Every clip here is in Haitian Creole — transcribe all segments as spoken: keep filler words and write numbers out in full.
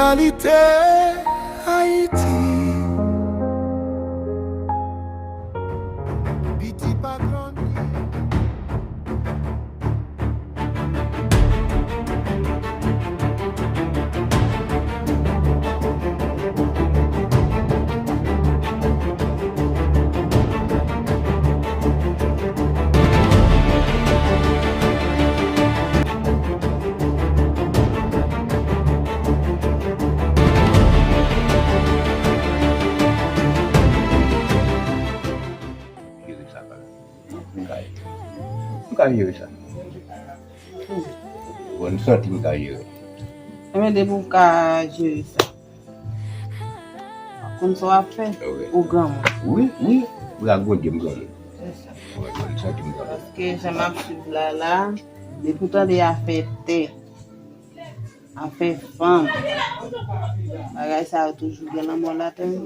Reyalite Ayiti. Piti pa grandi. Jere sa, pa. M ka, m ka jere sa. Bon, m santi m ka jere. Enben, depi w ka jere sa, w ap konn sa w ap fè, ou granmoun. Wi, wi, wi, ak Bondye m granmoun. Se sa. Wi, bon, m santi m granmoun. Paske jan m ap swiv la, la, depi w tande afè tè, afè fanm, bagay sa yo toujou gen lanmò ladan yo.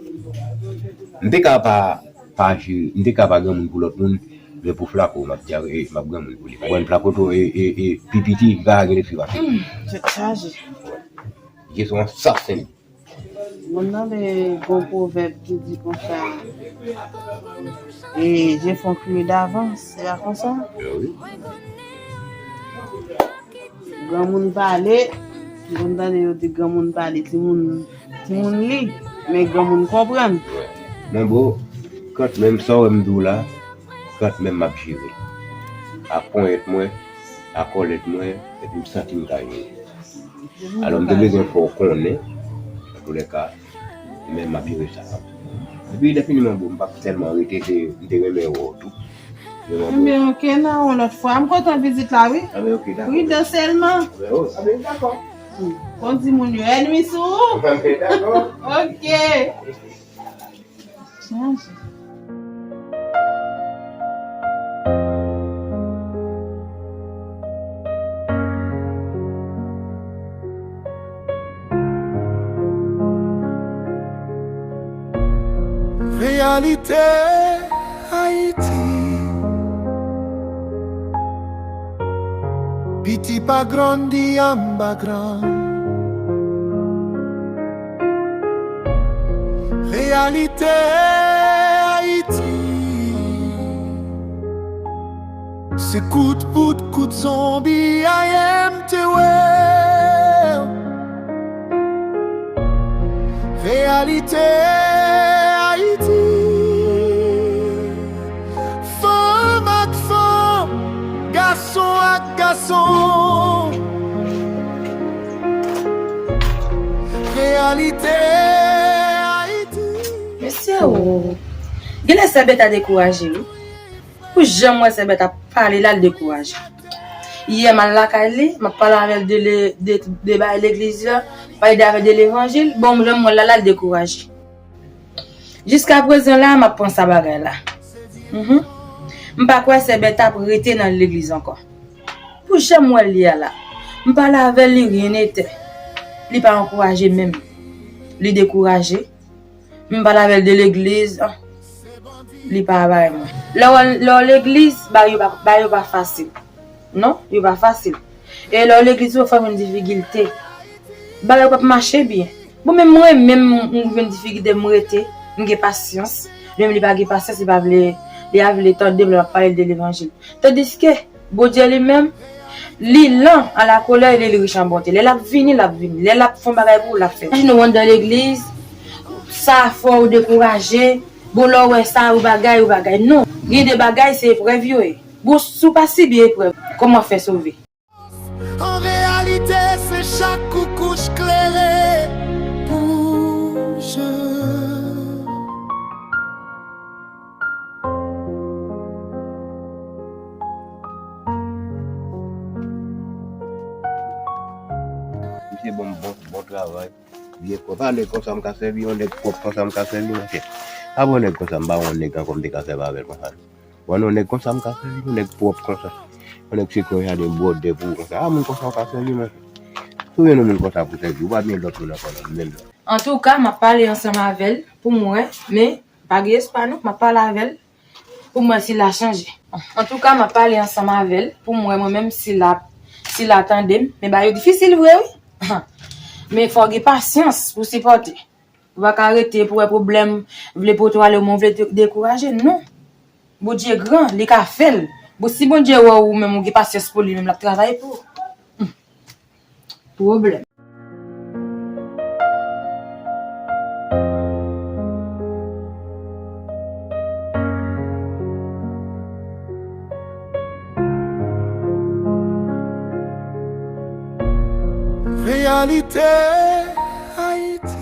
M te ka pa, pa jere, m te ka pa granmoun pou lòt moun, men pou Flako, m ap di, e, m ap granmoun pou li. Konprann? Flako tou, e, e, e, pi piti, li pa ka gen de fi pase. Hmm, tèt chaje. Je se yon asasen. Moun nan de gon pwovèb ki di konsa, e, je fon kri davans, se pa konsa? Wi. Granmoun pale, m konn tande yo di granmoun pale, timoun, timoun li, men granmoun konprann. Men bon, kanmenm, sa w wè m di w la, kanmenm m ap jere. Ak ponyèt mwen, ak kòlèt mwen, epi m santi m ka jere. Alò, m te bezwen fè w konnen, antoulèka, men m ap jere sa. Epi, lè fini, men bon, m p ap tèlman rete, se, m te renmen wè w tou. Ebyen, oke, nan yon lòt fwa. M kontan vizit la, wi. Anben, oke, dakò. Pridan sèlman. Anben, o, anben, dakò. Hmm. Konn di moun yo ènmi sou ou. Anben, dakò. Oke. Chanje. Reyalite Ayiti. Piti pa grandi anba gran. Reyalite Ayiti. Se kout poud, kout zonbi, I M T W. Reyalite Ayiti. Fanm ak fanm, gason ak gason. Reyalite Ayiti. Mesye o, genlè Sè Bèta dekouraje wi. Pou jan m wè Sè Bèta pale la, l dekouraje. Yè m al lakay li, m ap pale avè l de, le- de, de bagay legliz la, pale de afè de levanjil. Bon, jan m wè l la, la, l dekouraje. Jiskaprezan la, m ap panse a bagay la. Mhm. M pa kwè Sè Bèta ap rete nan legliz ankò. Pou jan m wè l ye a la, m pale avè l, li rien n'était. Li pa ankouraje menm. Li dekouraje. M pale avè l de legliz, ah, li pa bay mwen. Lè w, lè w legliz, bagay yo pa, bagay yo pa fasil. Non, yo pa fasil. E lè w legliz, ou fè jwenn difikilte. Bagay yo p ap mache byen. Bon, men mwen, menm m jwenn difikilte, m rete, m gen pasyans. Menm li pa gen pasyans, li pa vle, li pa vle tande m lè m ap pale l de levanjil. Tandiske, Bondye li menm, li lan a la kolè, li, li rich an bonte. Lè l ap vini, l ap vini. Lè l ap fè yon bagay pou ou, l ap fè. Imajine w anndan legliz, sa fè w dekouraje. Bon, lè w wè sa, ou bagay, ou bagay. Non, gen de bagay, se eprèv yo ye. Bon, si w pa sibi eprèv, kòman w fè sove? An reyalite, se chak koukouch klere pou je. Misye ban m bon, bon travay. Vye pwòp. A nèg konsa m ka sèvi, yon nèg pwòp konsa m ka sèvi, monchè. A bon, nèg konsa m pa wè yon nèg ankò m te ka sèvi avè l konsa. Bon, yon nèg konsa m ka sèvi, yon nèg pwòp konsa. Yon nèg se kwen jaden bwòdè pou ou konsa. A moun konsa w ka sèvi, monchè. Si w jwenn yon moun konsa pou sèvi, ou pa gen lòt moun ankò nan menm nan. Antouka, m ap pale ansanm avè l pou m wè, men pa gen espwa non, m ap pale avè l pou m wè si l a chanje. Antouka, m ap pale ansanm avè l pou m wè mwen menm si l ap, si l a tande m. Men bagay yo difisil vre wi. Men fò w gen pasyans pou sipòte. Ou pa ka rete pou wè pwoblèm, vle pote w ale, ou vle de- dekouraje, non. Bondye gran, li ka fè l. Bon, si Bondye wè w menm, ou gen pasyans pou li menm, l ap travay pou ou. Hmm. Pwoblèm. Reyalite Ayiti.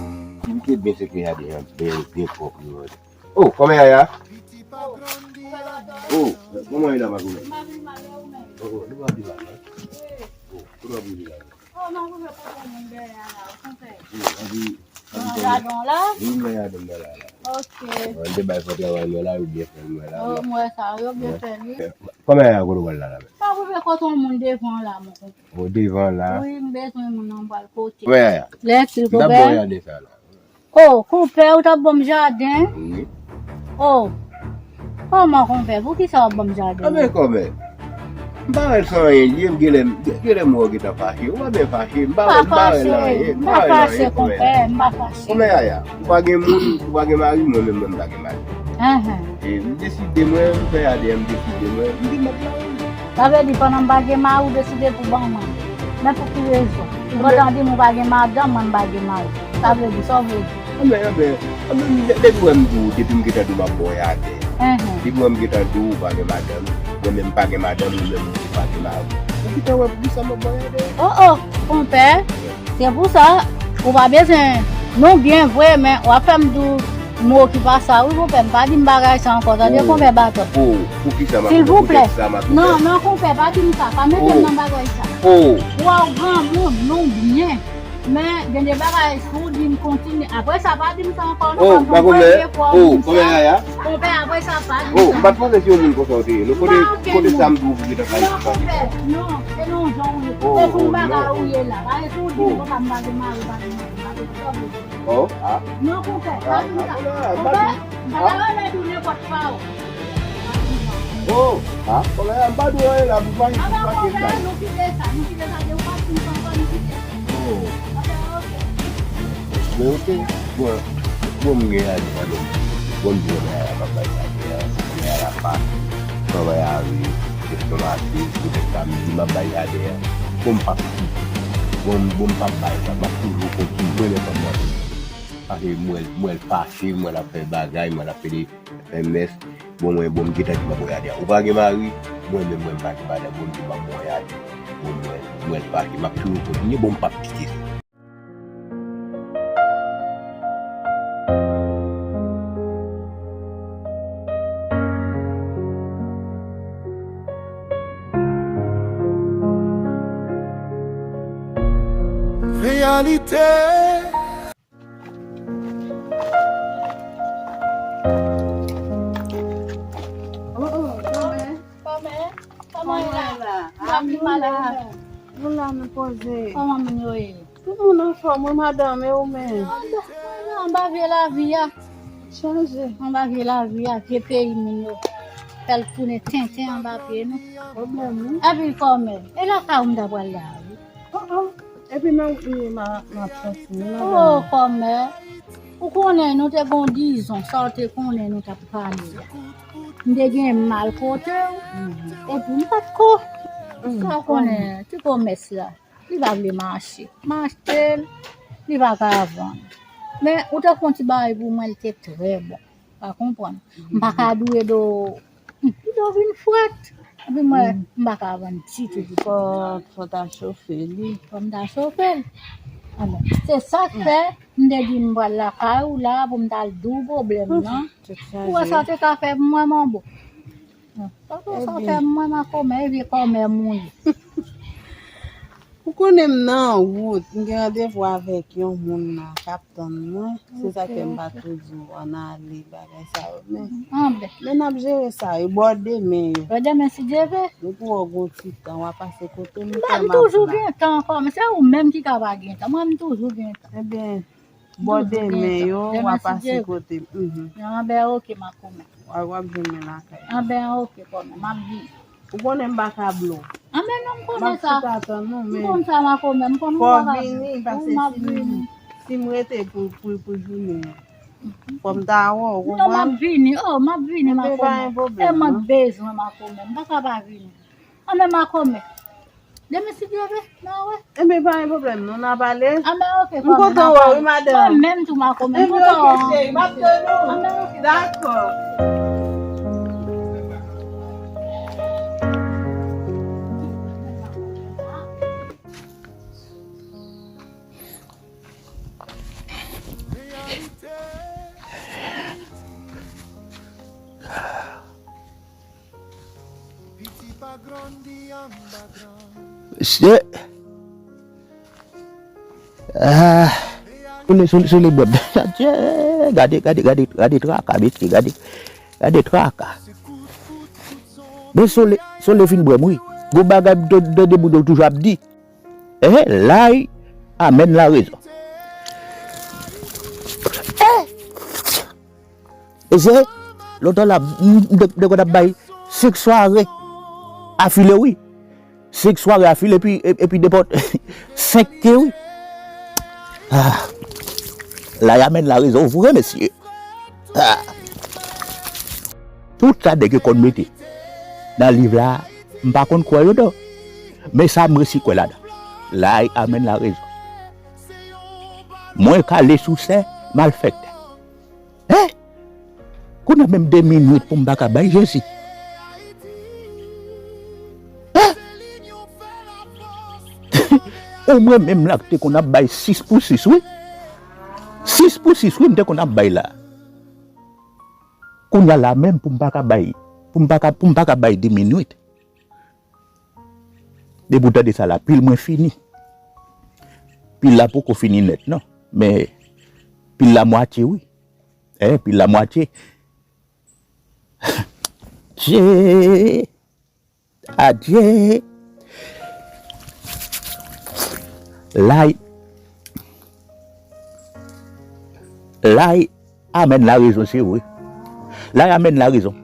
Li te byen seke a deja, byen, byen pwòp li mande. Oh, kòman Yaya? Oh, kòman Yaya pa konnen? Oh, oh, nou pa di la, non? Oh, nou pa di la. Oh, non, nou pa di la. Oh, epi, epi, gadon la? Wi, mwen gadon la, la. Ok. Mwen te bay fò travay mwen la, yo byen fè mwen la. Oh, mwen sa, yo byen fè li. Kòman Yaya kote w pral la, la? Pa pou fè kote yon moun devan la, mon konpè. Oh, devan la. Wi, m bezwen moun nan m pral kote. Kòman Yaya? Lè ti m t ap konpè. Bon Yaya de sa la. Oh, konpè, ou t ap ban m jaden? Wi. Oh. Kòman, konpè? Poukisa w ap ban m jaden? Anben, konpè. M pa wè l san anyen li ye, m genlè, genlè m wè w gentan fache. Ou pa byen fache, m pa wè, m pa wè l nan anyen, m pa wè l nan anyen, konpè. M pa fache, konpè, m pa fache. Konpè Yaya, ou pa gen moun, ou pa gen mari, mwen menm, mwen m pa gen mari. Enhen. E m deside mwen, m fè a deyò, m deside mwen, m te mèt la wi. Sa vle di, pandan m pa gen mari, ou deside pou ban mwen. Men pou ki rezon? Ou gentan di m ou pa gen madanm, mwen m pa gen mari. Sa vle di, sa w vle di? Anben, anben, anben, de- depi w wè m di w, depi m gentan di w m ap ba w yadè. Enhen. Depi w wè m gentan di w ou pa gen madanm, mwen menm m pa gen madanm, ou menm ou pa gen mari. Ou gentan wè poukisa m ap ba w yadè. Oh, oh, konpè, se pou sa, ou pa bezwen, nou byen vre, men w ap fè m di w mo ki pa sa, wi, konpè, m pa di m bagay sa ankò, tande, konpè Batòt. Oh, poukisa m ap, silvouplè, poutèt sa m ap fè? Non, non, konpè, pa di m sa, pa mete m nan bagay sa. Oh. Ou a w granmoun, nou byen. Men, gen de bagay, si w di m kontinye, apre sa, pa di m sa ankò, non, paske m premye fwa w di m sa. Konpè, apre sa, pa di m sa. Oh, m pa t panse se yon moun konsa w te ye. Non, kote, kote sa m di w pou gentan fache. Non, konpè, non, se non jan w ye. Se sou yon bagay ou ye la. Paske si w di m konsa, m pa gen mari, pa gen mari, pa gen mari. Oh, ah. Non, konpè, pa di m sa. Konpè, m pa ta renmen di w nenpòt pa w. Oh, ah, konpè, m pa di w anyen la, pou pa gen, pou pa gen sa. Nou kite sa, nou kite sa, de ou pa di m sa ankò, nou kite sa. Oh. Men oke, bon, bon, m gen a di, bon, m di, bon, m bay sa, travay a pa, travay a ri, kesyon mache, poutèt sa, m di, m ap bay a deyò. Bon, m p ap kite. Bon, m, bon, m p ap bay sa, m ap toujou kontinye, mwen, men fanm nan. Paske m wè l, m wè l fache, m wè l ap fè bagay, m wè l ap fè de M S, bon, mwen, bon, m gentan di m ap voye ale. Ou pa gen mari, mwen menm, mwen, m pa gen madanm, bon, m di m ap voye ale. Bon, mwen, mwen, pa gen, m ap toujou kontinye, bon, m p ap kite sa. Reyalite. Oh, oh, kòmè. Kòmè. Kòman w ye la? Kòman w ye la? Kòman w ye la? Nou la, nou poze. Kòman moun yo ye? Tout moun anfòm, wi, madanm, e ou menm? Anba, anba vye lavi a. Chanje. Anba vye lavi a, vye peyi moun yo. Fè l tounen tenten anba pye nou. Pwoblèm, wi. Epi kòmè, e lakay ou m ta pral la, wi. Oh, oh. Epi men wi, m ap santi m nan. Oh, kòmè. Ou konnen nou te gon dizon, sa w te konnen nou t ap pale a. M te gen mal kote w, epi m pa t ko. Sa w konnen, ti komès la, li pa vle mache. M achte l, li pa ka vann. Men, ou te fè yon ti bagay pou mwen, li te trè bon. Pa konprann. M pa ka dwe do. Li do vin frèt. Epi mwen, m pa ka vann ditou, ditou. Fò, fò ta chofe li. Fò m ta chofe l. Alò, se sa k fè, m te di m pral lakay ou la pou m t al di w pwoblèm nan. Ou wè sa w te ka fè pou mwen, manbo. Sa w te ka fè pou mwen, ma kòmè, e vye kòmè m ou ye. Ou konnen m nan wout, m gen randevou avèk yon moun nan k ap tann mwen. Se sa k fè m pa tou di w ann ale, bagay sa yo. Men, men n ap jere sa, e bò demen yo. Bò demen, si Dye vle. Nou pou wè w gon ti tan, w a pase kote m. M pa, m toujou gen tan ankò, men se ou menm ki ka pa gen tan. Mwen, m toujou gen tan. Ebyen, bò demen yo, w a pase kote m. Anben, oke, ma kòmè. W a, w ap jwenn mwen lakay. Anben, oke, kòmè, m ap vini. Ou konnen m pa ka blo. Men non, m konnen sa. M konn sa, Makomè, m konn ou pa ka vini. Fò w vini, paske si m, si m rete pou, pou, pou jounen an, fò m ta wè w, ou konprann? Non, m ap vini, oh, m ap vini, Makomè. Ebyen, pa gen pwoblèm, non. E mwen bezwen, Makomè, m pa ka pa vini. Anben, Makomè. Demen, si Dye vle, n a wè. Ebyen, pa gen pwoblèm, non, n a pale. Anben, oke, m kontan wè w, wi, madanm. Mwen menm tou, Makomè, m kontan wè w. Ebyen, oke, cheri, m ap tann ou. Anben, oke. Dakò. Mesye. Ah. Sole, sole, sole bwè m. Adye, gade, gade, gade, gade traka, mesye, gade, gade traka. Men sole, sole fin bwè m, wi. Gon bagay m t-, tande moun yo toujou ap di. Eh, lay amèn la rezon. Eh! E se, lontan la, m, m te, m te konn ap bay senk sware afile, wi. Senk sware afile, epi, e-, epi nenpòt senk ke, wi. Ah. Lay amèn la rezon vre, mesye. Ah. Tout sa nèg yo konn mete nan liv la, m pa konn kwè yo non. Men sa m resi kwè ladan. Lay amèn la rezon. Mwen kale sou sè malfektè. Hein? Kounye a menm de minwit pou m pa ka bay Jezi. Hein? Ou mwen menm la k te konn ap bay sis pou sis, wi. Sis pou sis, wi, m te konn ap bay la. Kounye a la menm pou m pa ka bay, pou m pa ka, pou m pa ka bay de minwit. Depi w tande sa la, pil mwen fini. Pil la poko fini nèt, non. Men pil la mwatye, wi. Eh, pil la mwatye. Dye. Adye. Lay. Lay amèn la rezon, se vre. Lay amèn la rezon.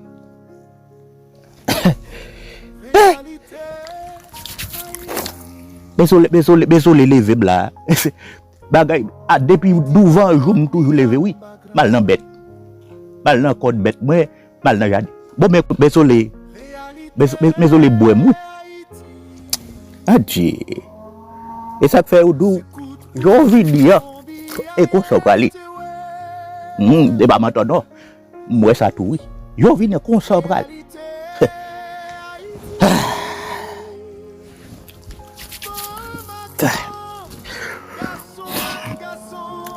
Men sole, men sole, men sole leve m la. Bagay, a, depi douvan jou m toujou leve, wi. M al nan bèt. M al nan kòd bèt mwen, m al nan jaden. Bon, men, men sole, men, men, men sole bwè m, wi. Adye. E sa k fè yo di w, jan w vini an, e konsa w prale. Hmm, e pa manti non. M wè sa tou, wi. Yo vini konsa w prale.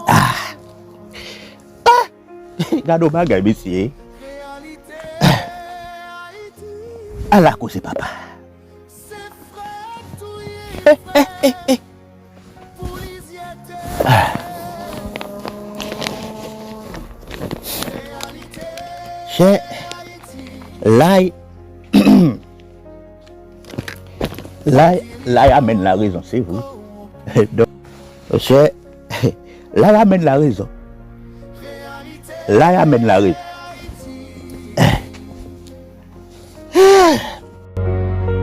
Ah. Ah. Gade yon bagay, mesye. Ala koze papa. Eh, eh, eh, eh. Ah. Chè, lay, lay, lay amèn la rezon, se vre. Donk, chè, lay amèn la rezon. Lay amèn la rezon.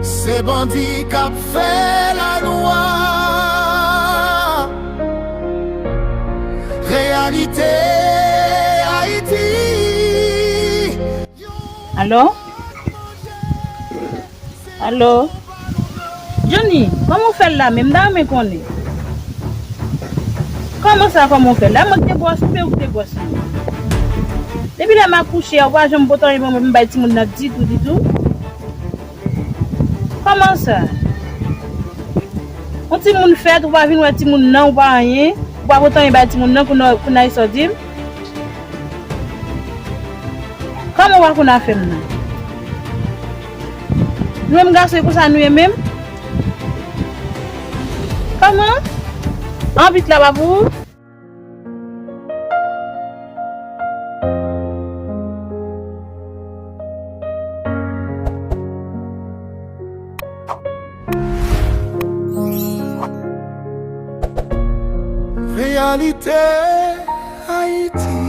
Se bandi k ap fè lalwa. Reyalite Ayiti. Alo? Alo? Johnny, kòman w fè l la menm? M ta renmen konnen. Kòman sa, kòman w fè l la? Mwen ki te bwè w oubyen ou ki te bwè w? Depi lè m akouche a, ou pa janm pote anyen ban mwen pou m bay timoun nan ditou, ditou. Kòman sa? Yon timoun fèt, ou pa vin wè timoun nan, ou pa anyen. Ou pa pote anyen bay timoun nan, kounye a, kounye a sa w di m? Kòman w pa konn afè m nan? Nou menm gason, e konsa nou ye menm? Kòman? Anpit la pa pou ou? Reyalite Ayiti.